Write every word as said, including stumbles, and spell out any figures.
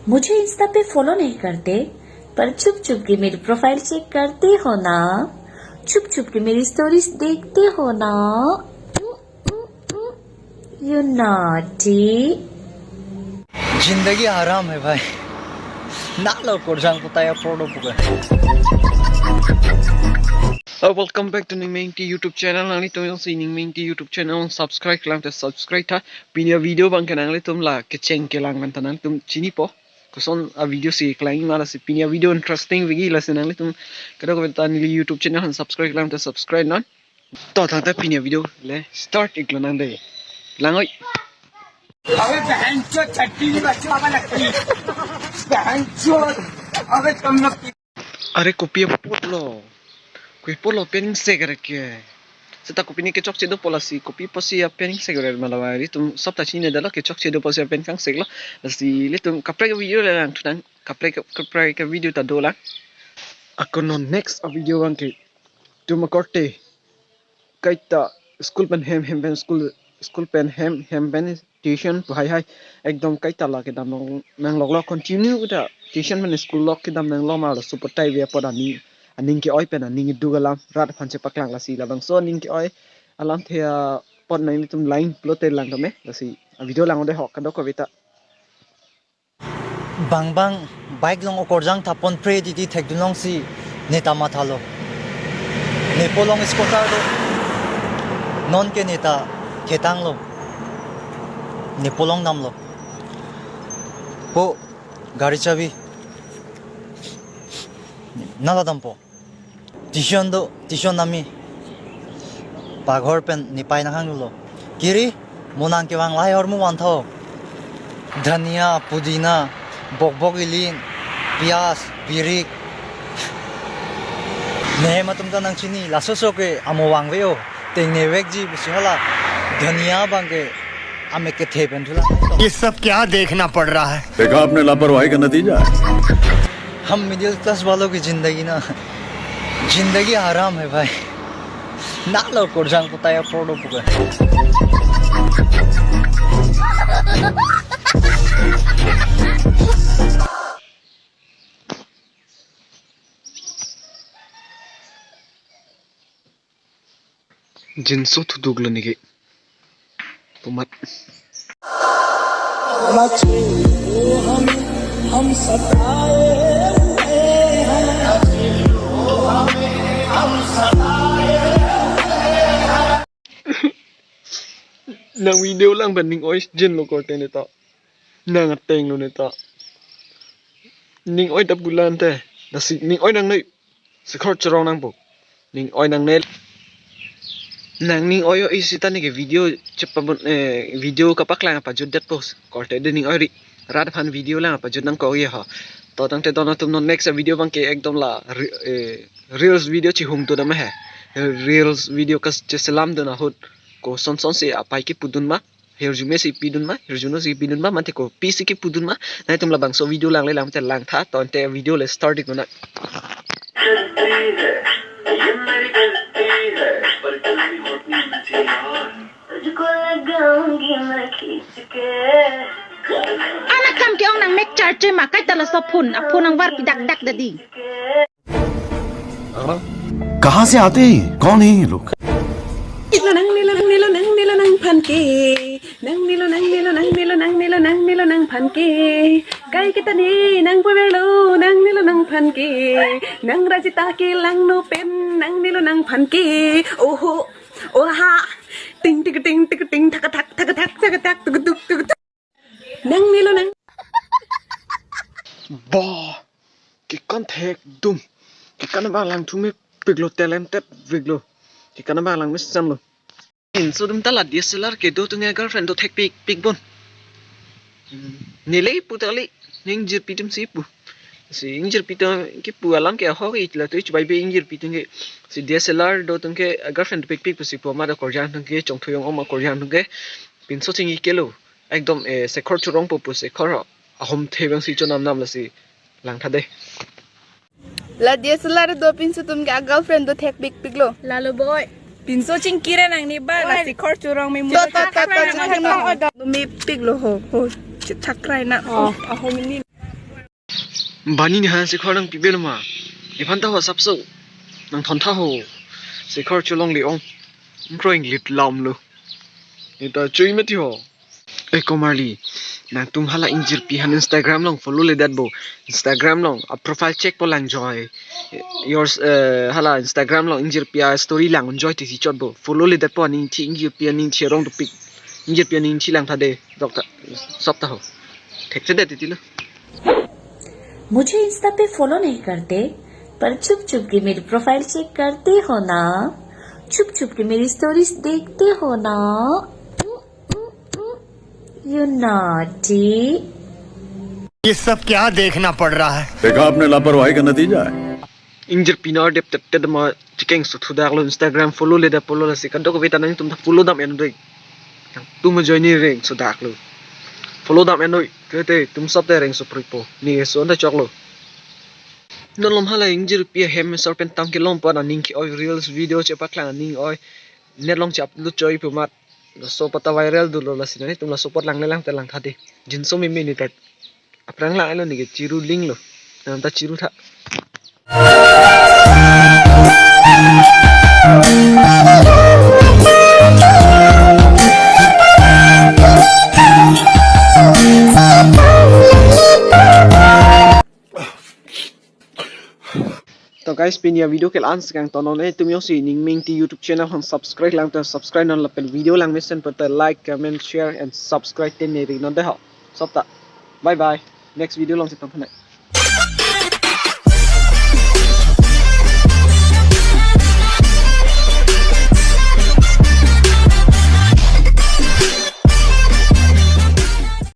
मुझे इंस्टा पे फॉलो नहीं करते, पर छुप छुप के मेरी प्रोफाइल चेक करते हो ना, छुप छुप के मेरी स्टोरीज देखते हो ना। You naughty. जिंदगी हराम है भाई। Nalo korjang putaya pordo puka. Uh, welcome back to Ningmengti YouTube channel. Nanglitum jongsi Ningmengti YouTube channel subscribe lang te subscribe tha. Pini a-video abangke nanglitum la kecheng kelang anta nanglitum chinipo. Koson a-video si kelang ma, lasi pini a-video interesting vegi, lasi nanglitum kadokave ta neli YouTube channel han subscribe lang te subscribe non. To tangte pini a-video le start iklo nang dei. Lang oi. अबे बहन चोद छठी नहीं बच्चों, अब लकड़ी। बहन चोद। अबे तुम लोग की अरे, kopi apotlo? Kopi apotlo pen ingsek re ke? Seta kopi ne kechokche dopo lasi, kopi apotsi apen ingsek re ma la, ilitum sob ta chinine detlo, kechokche dopo si apen kangsek lo. Lasi ilitum kaprek a-video le langthu nang, kaprek kaprek a-video ta dolang. Ako non next a-video abangke itum akorte kaita school pen hem, hem pen school, school pen hem, hem pen tuition pu haihai. Ekdom kaita la kedam nang, nangloklo, continue ta tuition pen school lok kedam nanglo ma, laso potai ve apot aning, aning ke-oi pen aning iduk alam rat aphan chepaklang, lasi labangso aning ke-oi alamthe apot nanglitum line pulote lang tame, lasi a-video lang ode ho kadokave ta. Bang bang bike along okorjang thapon pre titi thekdun longsi neta mathalo. Nepo along scooter do. Non ke neta ketanglo. Nepo along damlo. Po, gari chabi. Nala dampo. Tuition do, tuition nami. Paghor pen nepai nanghanglo. Kiri, mo nang kevang lahai ahormu vantha. Dhania, pudina, bokbok ilin, piyaj, birik. Nehem atum ta nangchini, laso so ke amo vangve o. Tengnevekji pusi hala. Dhania abangke amek kethe pen thulang. ये सब क्या देखना पड़ रहा है? देखा आपने लापरवाही का नतीजा है। हम मिडिल क्लास वालों की जिंदगी ना, जिंदगी हराम है भाई। Nalo korjang putaya pordo puka. Jinso thuduk lo neke. Pumat. Nang video lang pen ning oi jinlo korte neta. Nang atenglo neta. Ning oi ta pulang te. Lasi ning oi nangne. Sikhor chorong nangpo. Ning oi nangne. Nang ning oi oi sita neke video chepabun, eh, video kapaklang pajut detpo. Korte de ning oi ri. Rat aphan video lang pajut nangkok ye ho. To tangte don atum non next video abangke ekdom la re-, eh, reels video chihumdun ma he. Reels video kas cheselamdun ahut koson sonsi apai kipudun ma. Hirjume si pidun ma, hirjuno si pidun ma, mate kopisi kipudun ma, nangtum labangso video langle lang te langtha, to ante video le start iknon nang. Anak kam ke-ong nang mek charge ma, kaita laso phone, a phone nang varpi dak dak dadi. कहाँ से आते हैं? कौन है ये लोग? Nangnelo, nangnelo, nangnelo, nangphan ke. Nangnelo, nangnelo, nangnelo, nangnelo, nangnelo, nangphan ke. Kai kita ni, nangpoverlo, nangnelo, nangphan ke. Nang rajita ke langno pen, nangnelo, nangphan ke. Oho, oha. Ting, tik, ting, tik, ting, thak, thak, thak, thak, thak, thak, tuk, tuk, tuk, tuk. Nangnelo nang. Ba, kekan thekdun. Kekan abang langthu mepiklo, talented veklo. Kekan abang lang mesenlo. Pinso atum ta la D S L R kedo atum ke girlfriend do thekpik pikpon. Neli pu ta kali, ning jirpi atum si pu. Si ingjirpi atum kipu alam ke ahok ik la tu ich bai be ingjirpi atum ke. Si D S L R do atum ke girlfriend pikpik pusi pu ma do korjang atum ke, chongthu yong oma korjang atum ke. Pinso chingki kelo. Ekdom, eh, Sikhor chorongpo pu Sikhor ho. Ahom thevang si chonam nam lasi langtha de. La D S L R do pinso atum ke a girlfriend do thekpikpiklo. Lalo boy. Pinso chingki re nangni ba la Sikhor chorong me mu. Chot, chot, chot, chot, chot, chot. Mepiklo ho, ho. Chithak rai na. Oh, ahom ni. Bani ne han Sekhor nangpipe lo ma? Nephan ta ho sapso. Nangthon tha ho. Sekhor cholongle ong. Nkroi inglit lam lo. Neta chui mati ho. Eh, komarli. Nangtum hala ingjirpi han Instagram along follow ledet bo. Instagram along a profile check po lang joi. Yours, eh, hala Instagram along ingjirpi a story lang enjoy tisi chot bo. Follow ledet po, aning thi ingjirpi aning thi arong dopik. Ingjirpi aning thi lang tha de. Dokta. Sop ta ho. Thekthedet titi lo. मुझे इंस्टा पे फॉलो नहीं करते, पर छुप छुप के मेरी profile check करते हो ना, छुप छुप के मेरी स्टोरीज देखते हो ना। You naughty. ये सब क्या देखना पड़ रहा है? देखा आपने लापरवाही का नतीजा है। Ingjirpi na dep tep tep ma chikeng su thudak lo, Instagram follow ledet po lo, lasi kadokave ta nangtum ta follow dam en doi. Nangtum ajoine reng sudak lo. Follow dam en doi. Kete tum sop te reng su pri po. Ne su anta chok lo. Non lom hala ingjirpi ahem sor pen tam kelong pon aning ke-oi, reels video chepaklang aning oi. Net along che upload choi pu mat. Laso pata viral dolo, lasi nangtum laso apot langle lang te lang tha de. Jinso meme ne tet. Aphrang lang elo ne ke chiru ling lo. Nang ta chiru tha. To guys, pini a video ke la-an si kangton non, eh, tum jongsi Ningmingti YouTube channel han subscribe lang te subscribe non lapen video lang mesen pata like, comment, share and subscribe te ne ri non de ho. Sop ta. Bye bye. Next video along si tong tha nai.